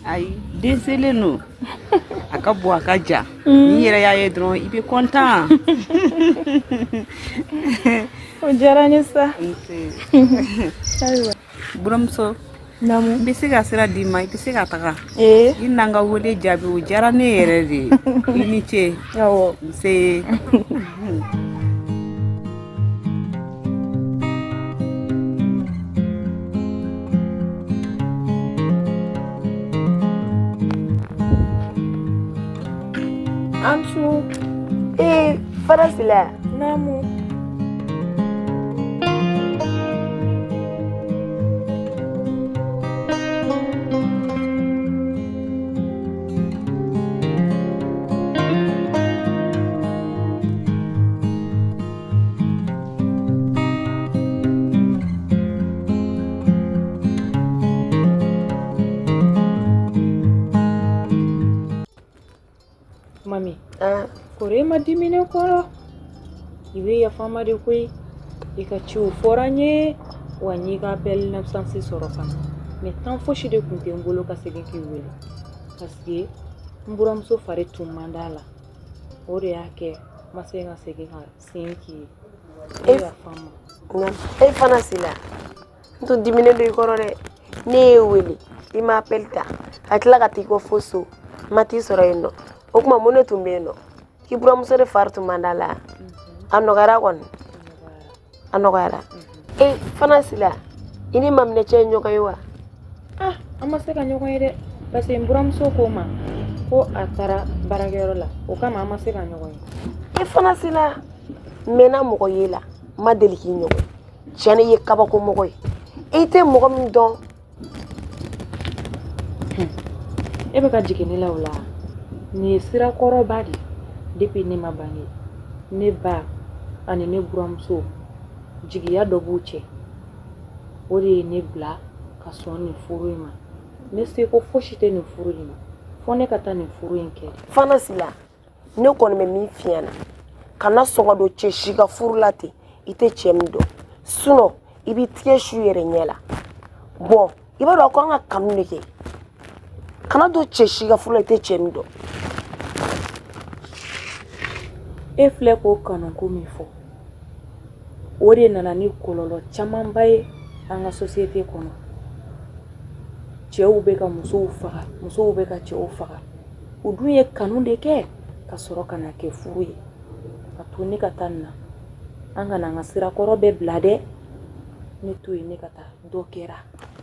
Ayi, den selen don, a ka bon, a ka jan. N'i yɛrɛ y'a ye dɔrɔn, i bɛ kɔntan. O diyara n ye sa. Ayiwa. Buramuso. Naamu. N bɛ se ka sira d'i ma, i bɛ se ka taga. Ee. I na n ka wele jaabi, o diyara ne yɛrɛ de ye. I ni ce. Awɔ. Nse. An su. Ee, Fara Sila. Naamu. Mami, kɔrɔ e ma dimi ne kɔrɔ, i bɛ yafa n ma de koyi. I ka ciw fɔra n ye wa, n y'i ka appel d'absence sɔrɔ fana, mais temps fosi de tun tɛ n bolo ka segin k'i wele, parce que n buramuso fari tun man d'a la. O de y'a kɛ n ma se ka segin ka sen k'i ye. I bɛ yafa n ma. E fana Sila, n tun diminen don i kɔrɔ dɛ. Ne y'e wele, i ma appel ta, ka tila ka t'i kɔ fo so, n ma t'i sɔrɔ yen nɔ. O tuma, mun de tun bɛ yen nɔ? K'i buramuso de fari tun man d'a la. A nɔgɔyara kɔni, a nɔgɔyara. E fana Sila, i ni maminɛ cɛ ye ɲɔgɔn ye wa? Ah, an ma se ka ɲɔgɔn ye dɛ, parce que n buramuso ko n ma ko a taara baarakɛyɔrɔ la, o kama an ma se ka ɲɔgɔn ye. E fana Sila, n mɛnna mɔgɔ ye la, n ma deli k'i ɲɔgɔn ye. Tiɲɛ na, i ye kabako mɔgɔ ye, i tɛ mɔgɔ min dɔn. E bɛ ka jigin ne la o la. Nin ye sira kɔrɔba de ye. Depuis ne ma bange, ne ba ani ne buramuso, jigiya dɔ b'u cɛ. O de ye ne bila ka sɔn nin furu in ma. Ne seko fosi tɛ nin furu in na, fo ne ka taa nin furu in kɛ. Fana Sila, ne kɔni bɛ min f'i ɲɛna, kana sɔn ka don cɛ si ka furu la ten, i tɛ cɛ min dɔn. Sinon i b'i tigɛ su yɛrɛ ɲɛ la. Bɔn, i b'a dɔn ko an ka kanu de kɛ. Kana don cɛ si ka furu la, i tɛ cɛ min dɔn. E filɛ k'o kanuko min fɔ, o de nana ni kɔlɔlɔ camanba ye an ka société kɔnɔ. Cɛw bɛ ka musow faga, musow bɛ ka cɛw faga. U dun ye kanu de kɛ ka sɔrɔ ka na kɛ furu ye. A to ne ka taa nin na, an kana an ka sirakɔrɔ bɛɛ bila dɛ. Ne to yen, ne ka taa, dɔ kɛra.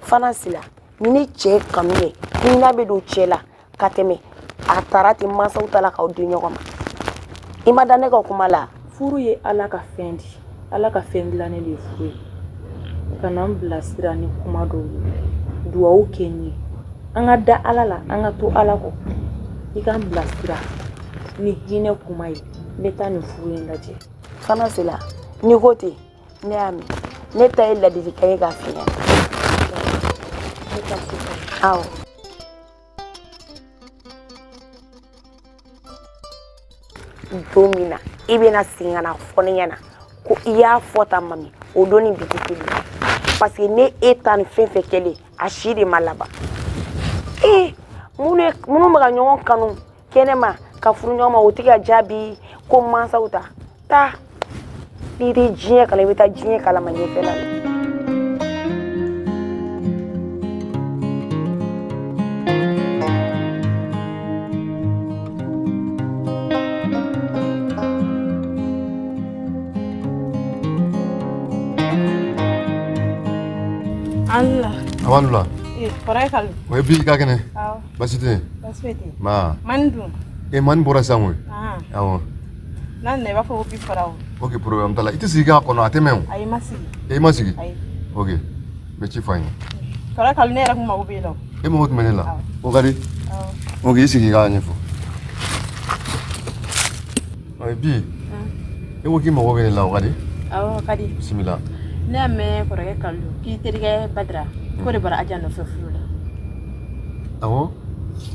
Fana Sila, ni ne cɛ kanu ye, hinɛ bɛ don cɛ la ka tɛmɛ a taara ten mansaw ta la k'aw di ɲɔgɔn ma. I ma da ne ka kuma la. Furu ye Ala ka fɛn di, Ala ka fɛn dilannen de ye furu ye. Kana n bilasira ni kuma dɔw ye, duwawu kɛ n ye. An ka da Ala la, an ka to Ala kɔ. I ka n bilasira ni hinɛ kuma ye, n bɛ taa nin furu in lajɛ. Fana Sila, n'i ko ten, ne y'a mɛn. Ne ta ye ladilikan ye k'a f'i ɲɛna. Ne taa so kɔnɔ. Awɔ. Don min na i bɛna segin ka na fɔ ne ɲɛna ko i y'a fɔ tan mami, o don ni bi tɛ kelen ye, parce que ne e ta ni fɛn fɛn kɛlen, a si de ma laban. Ee, minnu bɛ ka ɲɔgɔn kanu kɛnɛma ka furu ɲɔgɔn ma, o tɛ ka jaabi ko mansaw ta taa. N'i tɛ diɲɛ kalan, i bɛ taa diɲɛ kalama ɲɛfɛ la. Allah. Amalula. Eh, kɔrɔkɛ Kalu. O ye bi ka kɛnɛ. Awɔ. Baasi tɛ yen? Baasi foyi tɛ yen. Ma. Mani dun? E, mani bɔra sisan koyi. Ahan. Awɔ. N'a nana, i b'a fɔ ko bi fara o. Ok, problème t'a la. I tɛ sigi k'a kɔnɔ, a tɛ mɛn o. Ayi, ma sigi. E ma sigi? Ayi. Ok. N bɛ ci fɔ a ɲɛna. Kɔrɔkɛ Kalu, ne yɛrɛ kun mago b'e la o. E mago tun bɛ ne la? Awɔ. O ka di? Awɔ. Ok, i sigi k'a ɲɛfɔ. Ɔ bi. E ko k'i mago bɛ ne la, o ka di? Awɔ, o ka di. Bisimila. Ne y'a mɛn, kɔrɔkɛ Kalu, k'i terikɛ Badara k'o de bɔra Aja nɔfɛ furu la. Awɔ.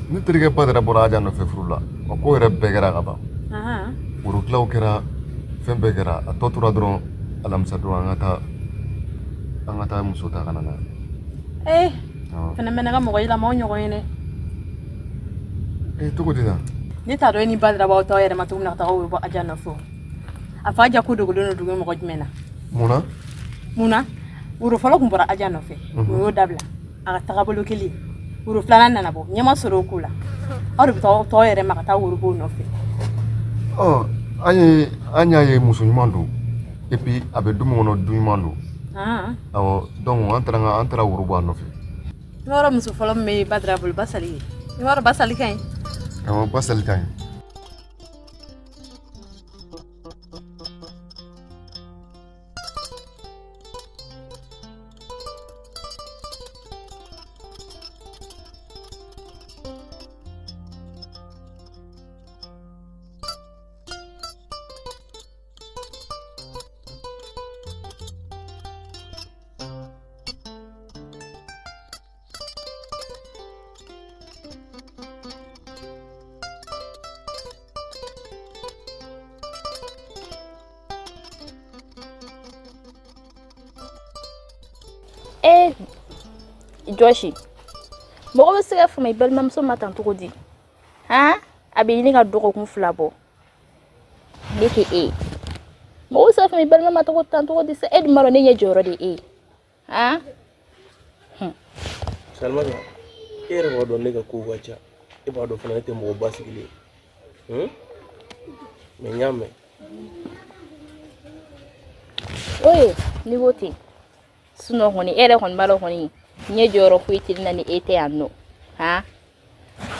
Ne terikɛ Badara bɔra Aja nɔfɛ furu la. O ko yɛrɛ bɛɛ kɛra ka ban. Worokilaw kɛra, fɛn bɛɛ kɛra. A tɔ tora dɔrɔn alamisa don, an ka taa muso ta ka na n'a ye. Ee. Awɔ. Fɛnɛ mɛnna ka mɔgɔ yɛlɛma o ɲɔgɔn ye dɛ. Cogo di tan? Ne t'a dɔn e ni Badara b'aw t'aw yɛrɛ ma cogo min na ka taga woro bɔ Aja nɔfɛ. A fa Aja ko dogolen don dugu mɔgɔ jumɛn na? Mun na? Mun na? Woro fɔlɔ tun bɔra Aja nɔfɛ. O y'o dabila. A ka tagabolo kelen. Woro filanan nana bɔ. Ɲɛ ma sɔrɔ o ko la. Aw de bɛ taa aw yɛrɛ ma ka taa woro b'o nɔfɛ. Ɔ an y'a ye muso ɲuman don. Et puis a bɛ du min kɔnɔ, du ɲuman don. Awɔ, donc an taara woro bɔ a nɔfɛ. I b'a dɔn muso fɔlɔ min bɛ Badara bolo, Basali ye. I b'a dɔn Basali ka ɲi. Awɔ, Basali ka ɲi. Jɔsi, mɔgɔ bɛ se ka fama i balimamuso ma tan cogo di? Han, a bɛ ɲini ka dɔgɔkun 2 bɔ. Ne tɛ e ye. Mɔgɔ bɛ se ka fama i balima ma tan cogo di sa? E dun b'a dɔn ne ɲɛ jɔyɔrɔ de ye e ye. Han? Salimata, e yɛrɛ b'a dɔn ne ka kow ka ca. E b'a dɔn fana ne tɛ mɔgɔ basigilen ye. Mais n y'a mɛn. Oye, n'i ko ten. Sinon kɔni e yɛrɛ kɔni b'a dɔn kɔni ɲɛ jɔyɔrɔ foyi tɛ ne na ni e tɛ yan nɔ. Han?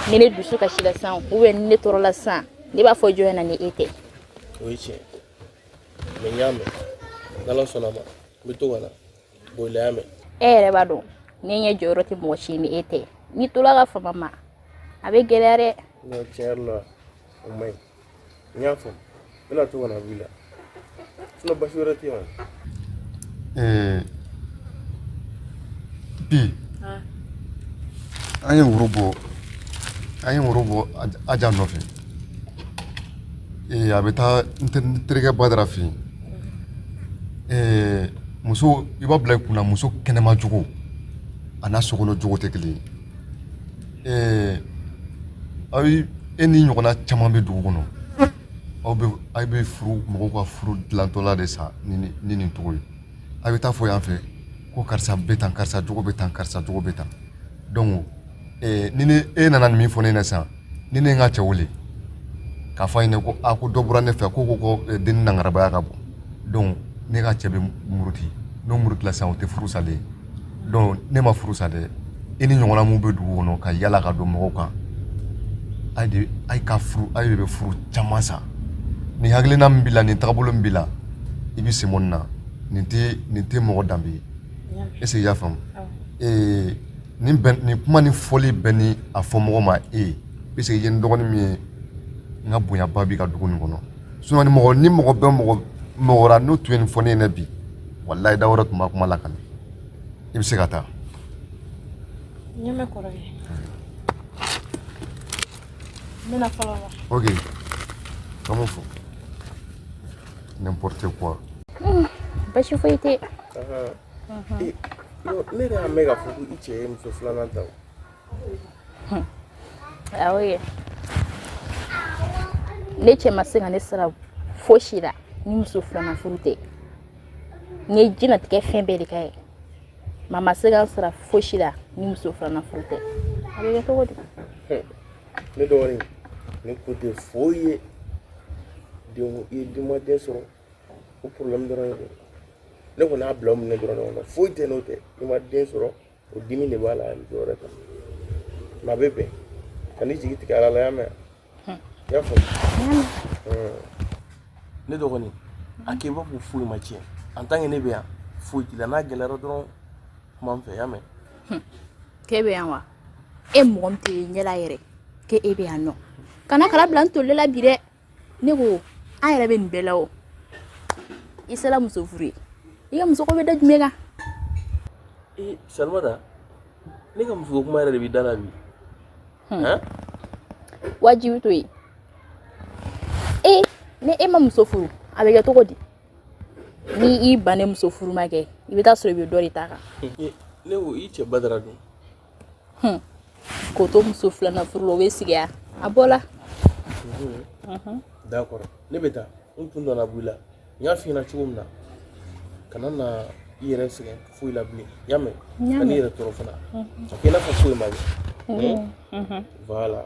Ni ne dusu kasira sisan ou bien ni ne tɔɔrɔla sisan, ne b'a fɔ jɔn ɲɛna ni e tɛ? O ye tiɲɛ. Mais n y'a mɛn. N'Ala sɔnna a ma, n bɛ to ka na. Bon, i la y'a mɛn. E yɛrɛ b'a dɔn ne ɲɛ jɔyɔrɔ tɛ mɔgɔ si ni e tɛ. N'i tola ka fama ma, a bɛ gɛlɛya dɛ. Non, tiɲɛ yɛrɛ la, o man ɲi. N y'a faamu. N bɛna to ka na wuli la. Sinon basi wɛrɛ tɛ yen wa? Bi an ye woro bɔ Aja nɔfɛ. A bɛ taa n terikɛ Badara fɛ yen. Muso i b'a bila i kunna, muso kɛnɛma jogo a n'a sokɔnɔ jogo tɛ kelen ye. Aw e ni ɲɔgɔnna caman bɛ dugu kɔnɔ. Aw bɛ furu mɔgɔw ka furu dilantɔla de sa ni nin cogo ye. A bɛ taa fɔ yan fɛ ko karisa bɛ tan, karisa jogo bɛ tan, karisa jogo bɛ tan. Donc ni ne e nana nin min fɔ ne ɲɛna sisan, ni ne ye n ka cɛ wele k'a fɔ a ɲɛna ko a ko dɔ bɔra ne fɛ, ko den nangarabaya ka bon. Donc ne ka cɛ bɛ muruti, n'o murutila sisan o tɛ furu salen ye. Donc ne ma furu sa dɛ. E ni ɲɔgɔnna mun bɛ dugu kɔnɔ ka yala ka don mɔgɔw kan, a de bɛ furu caman sa. Nin hakilina min b'i la, nin tagabolo min b'i la, i bɛ sen bɔ nin na. Nin tɛ mɔgɔ danbe ye. Est-ce que i y'a faamu? Nin kuma ni fɔli bɛɛ ni a fɔ mɔgɔ ma e ye. Puisque i ye n dɔgɔnin min ye, n ka bonyaba b'i ka dugu nin kɔnɔ. Sinon ni mɔgɔ bɛ mɔgɔ la n'o tun ye nin fɔ ne ɲɛna bi, walayi da wɛrɛ tun b'a kuma lakale. I bɛ se ka taa. N ɲɛ mɛn kɔrɔkɛ. N bɛna fɔlɔ la. Ok. An b'o fɔ. N'importe quoi. Basi foyi tɛ. Ne yɛrɛ y'a mɛn k'a fɔ ko i cɛ ye muso filanan ta o. Awɔ kɛ. Ne cɛ ma se ka ne sara fosi la ni muso filanan furu tɛ. N ye diɲɛlatigɛ fɛn bɛɛ de k'a ye. Mais a ma se ka n sara fosi la ni muso filanan furu tɛ. A bɛ kɛ cogo di? Ne dɔgɔnin, ne ko tɛ foyi ye. Den i ye den ma den sɔrɔ, o problème dɔrɔn de don. Ne kɔni y'a bila o minɛ dɔrɔn de kɔnɔ, foyi tɛ n'o tɛ. I ma den sɔrɔ, o dimi de b'a la, muso wɛrɛ ta. Mais a bɛ bɛn. Ka n'i jigi tigɛ Ala la, y'a mɛn? I y'a faamu? Ne dɔgɔnin, a k'i b'a fɔ foyi ma tiɲɛ. En tant que ne bɛ yan, foyi t'i la. N'a gɛlɛyara dɔrɔn, kuma n fɛ, y'a mɛn? K'e bɛ yan wa? E mɔgɔ min tɛ ɲɛ la yɛrɛ, k'e bɛ yan nɔ. Kana kala bila n tolilen la bi dɛ. Ne ko, an yɛrɛ bɛ nin bɛɛ la o. I sera muso furu ye. I ka muso ko bɛ da jumɛn kan? Salimata, ne ka muso kuma yɛrɛ de b'i da la bi. Wajibi to yen. Ni e ma muso furu, a bɛ kɛ cogo di? Ni i bannen muso furu ma kɛ, i bɛ taa sɔrɔ i bɛ dɔ de ta kan. Ne ko i cɛ Badara dun? K'o to muso filanan furu la, o bɛ sigi yan. A bɔla. D'accord, ne bɛ taa. N kun donna bɔ i la. N y'a f'i ɲɛna cogo min na, kana na i yɛrɛ sɛgɛn foyi la bilen. I y'a mɛn? N y'a Kan'i mɛn. yɛrɛ tɔɔrɔ fana. A kɛ i n'a fɔ foyi ma kɛ. Voilà.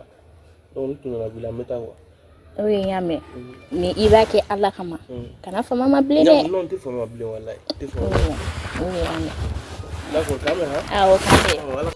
Donc n kun donna bɔ i la, n bɛ taa quoi. O ye, n y'a mɛn. Mais i b'a kɛ Ala kama. Kana fama ma bilen dɛ. Non, n tɛ fama bilen walayi. N tɛ fama. O ye, n y'a mɛn. D'accord, k'an bɛn han? Awɔ, k'an bɛn. Awɔ, Ala.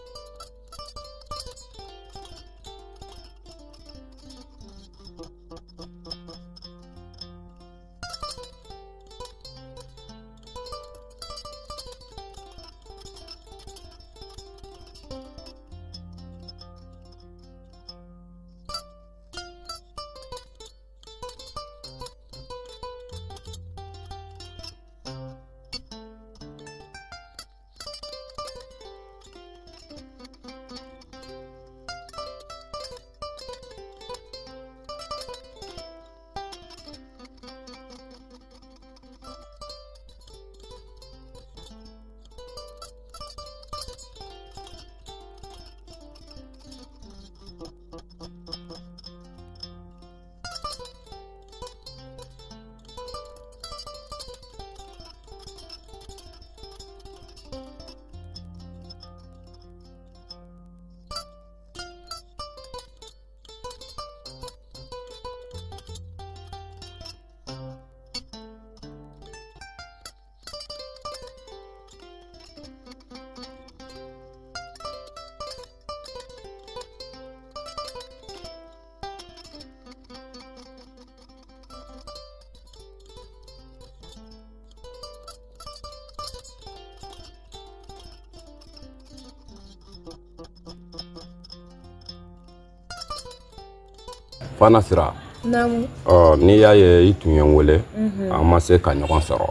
Fana Sira. Naamu. Ɔ, n'i y'a ye i tun ye n wele, an ma se ka ɲɔgɔn sɔrɔ,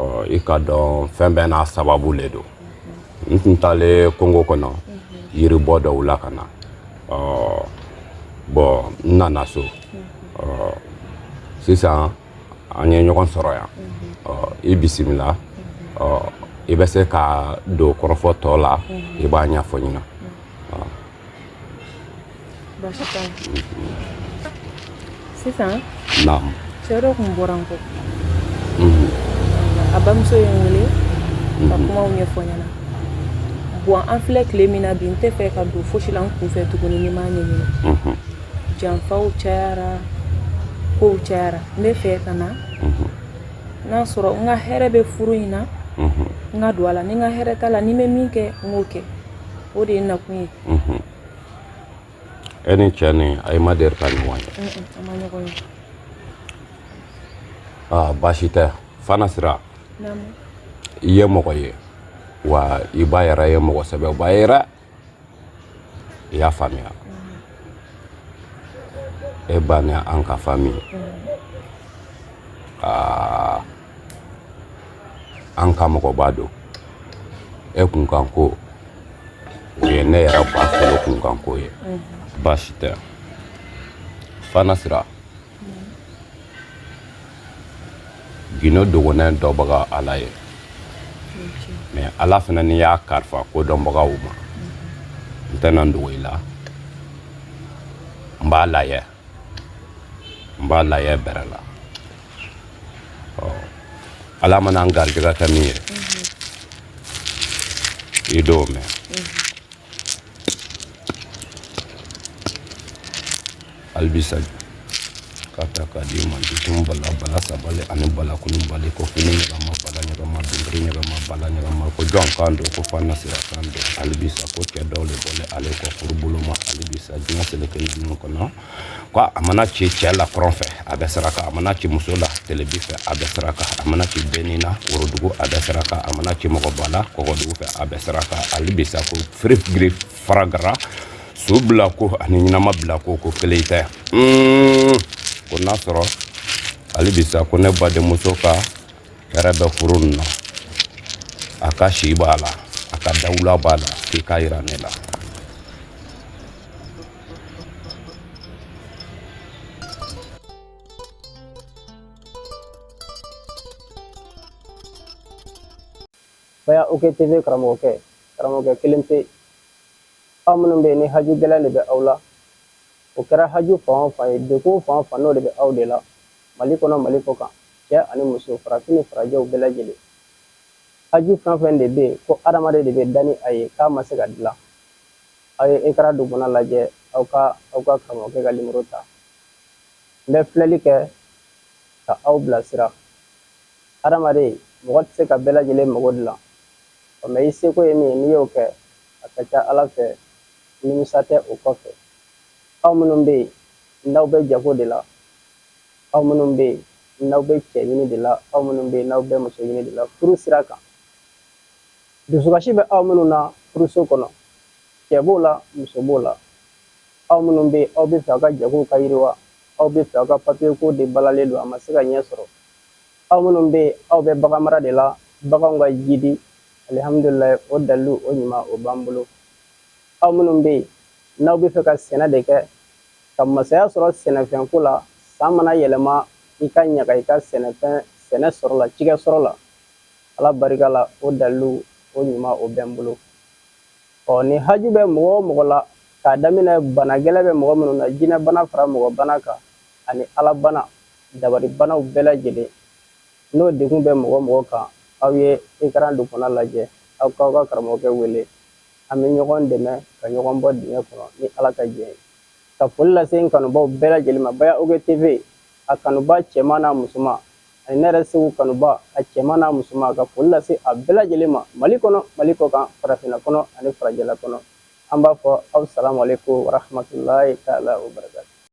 ɔ, i ka dɔn fɛn bɛɛ n'a sababu le don. N tun taalen kongo kɔnɔ yiribɔ dɔw la ka na. Ɔ, bɔn, n nana so. Ɔ, sisan an ye ɲɔgɔn sɔrɔ yan. Ɔ, i bisimila. Ɔ, i bɛ se ka don kɔrɔfɔ tɔ la, i b'a ɲɛfɔ ɲɛna. Baasi t'a la. Sisan Naamu. cɛ dɔ kun bɔra n kɔ. A bamuso ye n wele ka kumaw ɲɛfɔ n ɲɛna. Bon, an filɛ tile min na bi, n tɛ fɛ ka don fosi la n kunfɛ tuguni ni m'a ɲɛɲini. Janfaw cayara, kow cayara. N bɛ fɛ ka na n'a sɔrɔ n ka hɛrɛ bɛ furu in na, n ka don a la. Ni n ka hɛrɛ t'a la, ni n bɛ min kɛ, n k'o kɛ. O de ye n nakun ye. E ni cɛ ni a ma deli ka ɲɔgɔn ye? An ma ɲɔgɔn ye. Aa, baasi tɛ, Fana Sira. Naamu. I ye mɔgɔ ye wa, i ba yɛrɛ ye mɔgɔ sɛbɛba ye dɛ. I y'a faamuya? E ba ni an ka famille, aa, an ka mɔgɔba don. E kunkan ko, o ye ne yɛrɛ ba fɔlɔ kunkan ko ye. Baasi tɛ, Fana Sira. Gindo dogonnen dɔnbaga Ala ye, mais Ala fana n'i y'a kalifa ko dɔnbagaw ma, n tɛna n dogo i la. N b'a lajɛ, n b'a lajɛ bɛrɛ la. Ɔ, Ala mana n garijɛgɛ kɛ min ye, i d'o mɛn. Halibisa ka ta k'a di ma dutun bala bala sabali ani bala kulubali ko fini ɲagama bala ɲagama dungiri ɲagama bala ɲagama ko jɔn kan don ko Fana Sira kan don. Halibisa ko cɛ dɔw le bɔlen ale kɔ furu bolo ma. Halibisa diɲɛ seleke ninnu kɔnɔ ko a mana ci cɛ la kɔrɔn fɛ, a bɛ saraka. A mana ci muso la telebi fɛ, a bɛ saraka. A mana ci benni na worodugu, a bɛ saraka. A mana ci mɔgɔba la kɔgɔdugu fɛ, a bɛ saraka. Halibisa ko firi giri faragara su bila ko ani ɲɛnama bila ko ko kelen tɛ. Ko n'a sɔrɔ halibisa ko ne badenmuso ka hɛrɛ bɛ furu nin na, a ka si b'a la, a ka dawula b'a la, k'i k'a yira ne la. Baya OKTV karamɔgɔkɛ, karamɔgɔkɛ kelen pe. Aw minnu bɛ yen ni haju gɛlɛn de bɛ aw la, O kɛra haju fan o fan ye, degun fan o fan, n'o de bɛ aw de la Mali kɔnɔ, Mali kɔ kan, cɛ ani muso, farafin ni farajɛw bɛɛ lajɛlen. Haju fɛn o fɛn de bɛ yen ko adamaden de bɛ da ni a ye k'a ma se ka dilan, aw ye écran dugumana lajɛ, aw ka aw ka karamɔgɔkɛ ka nimoro ta. N bɛ filɛli kɛ ka aw bilasira. Adamaden, mɔgɔ tɛ se ka bɛɛ lajɛlen mago dilan, mɛ i seko ye min ye, n'i y'o kɛ, a ka ca Ala fɛ, nimisa tɛ o kɔfɛ. Aw minnu bɛ yen n'aw bɛ jago de la, aw minnu bɛ yen n'aw bɛ cɛ ɲini de la, aw minnu bɛ yen n'aw bɛ muso ɲini de la furu sira kan, dusukasi bɛ aw minnu na furuso kɔnɔ, cɛ b'o la, muso b'o la, aw minnu bɛ yen aw bɛ fɛ aw ka jagow ka yiriwa, aw bɛ fɛ aw ka papiye ko de balalen don, a ma se ka ɲɛ sɔrɔ, aw minnu bɛ yen aw bɛ bagan mara de la, baganw ka jidi, alihamudulilayi, o dalilu o ɲuman o b'an bolo. Aw minnu bɛ yen n'aw bɛ fɛ ka sɛnɛ de kɛ ka masaya sɔrɔ sɛnɛfɛnko la, san mana yɛlɛma i ka ɲaga i ka sɛnɛfɛn sɛnɛ sɔrɔ la, cikɛ sɔrɔ la, Ala barika la, o dalilu o ɲuman o bɛ n bolo. Ɔ ni haju bɛ mɔgɔ o mɔgɔ la, k'a daminɛ bana gɛlɛn bɛ mɔgɔ minnu na, jinɛ bana fara mɔgɔ bana kan ani Ala bana, dabari banaw bɛɛ lajɛlen, n'o degun bɛ mɔgɔ mɔgɔ kan, aw ye écran dugumana lajɛ, aw k'aw ka karamɔgɔkɛ wele, an bɛ ɲɔgɔn dɛmɛ ka ɲɔgɔn bɔ dingɛ kɔnɔ ni Ala ka jɛn ye. Ka foli lase n kanubaw bɛɛ lajɛlen ma, Baya Oke TV a kanuba cɛman n'a musoman, ani ne yɛrɛ Segu kanuba a cɛman n'a musoman, ka foli lase a bɛɛ lajɛlen ma Mali kɔnɔ, Mali kɔ kan, farafinna kɔnɔ ani farajɛla kɔnɔ. An b'a fɔ aw salamu aleykum warahmatulahi taala wa barakatu.